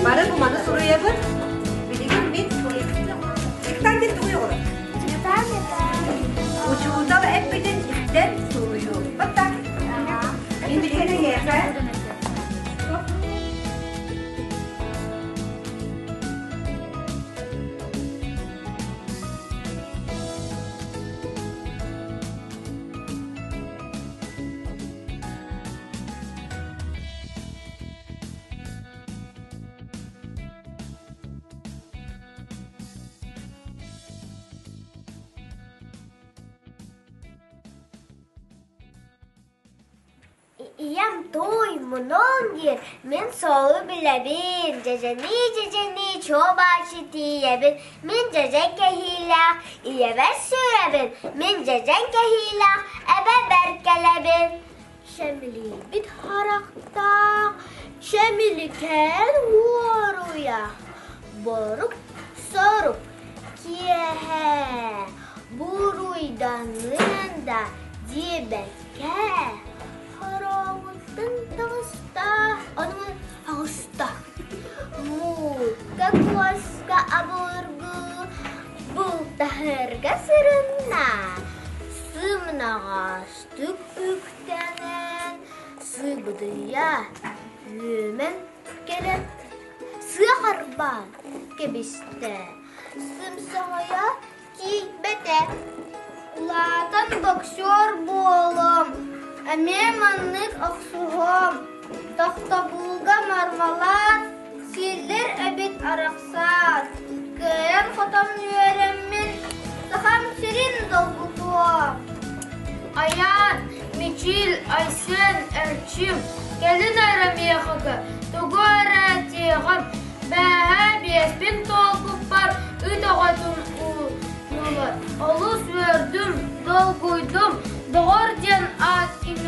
Бары бу маны суруйабыт. Билигин мин Диктант диэн тугуй оҕолор? Учуутал эппитин истэн суруйуу. Вот так. Мин билигин эһиэхэ Ийэм тууй, мунуҥ диир, мин суолу билэбин, дьэдьэнии-дьэдьэнии чуо-бааччы тиийэбин, мин дьэдьэн кэһиилээх, ийэбэр сүүрэбин, мин дьэдьэн кэһиилээх, эбэбэр кэлэбин. Чэмилийбит харахтаах, чэмиликээн уоруйах, борук-сорук киэһэ буруйданыан да диэбэккэ, хороҕуттан таҕыста, онон аҕыста. Муутка куоска абылыргы бултаһырга сырынна, сымнаҕастык үктэнэн, сыбыдыйа үөмэн кэлэн сыа харбаан кэбистэ, сымсаҕайа тиийбэтэ. Улаатан боксер буолуом, эмиэ маннык охсуһуом, тохтобулга мармалаат, сииллэр эбит арахсаат, кыайан-хотон үөрэммин, Сахам сирин долгутуом. Айаан, Мичил, Айсен, Эрчим, кэлин эрэ миэхэгэ тугу эрэ этиэҕим, бээһээ биэспин туолбуппар ыт оҕотун уунулар. Олус үөрдүм, долгуйдум, доҕор диэн аат иҥэрдим.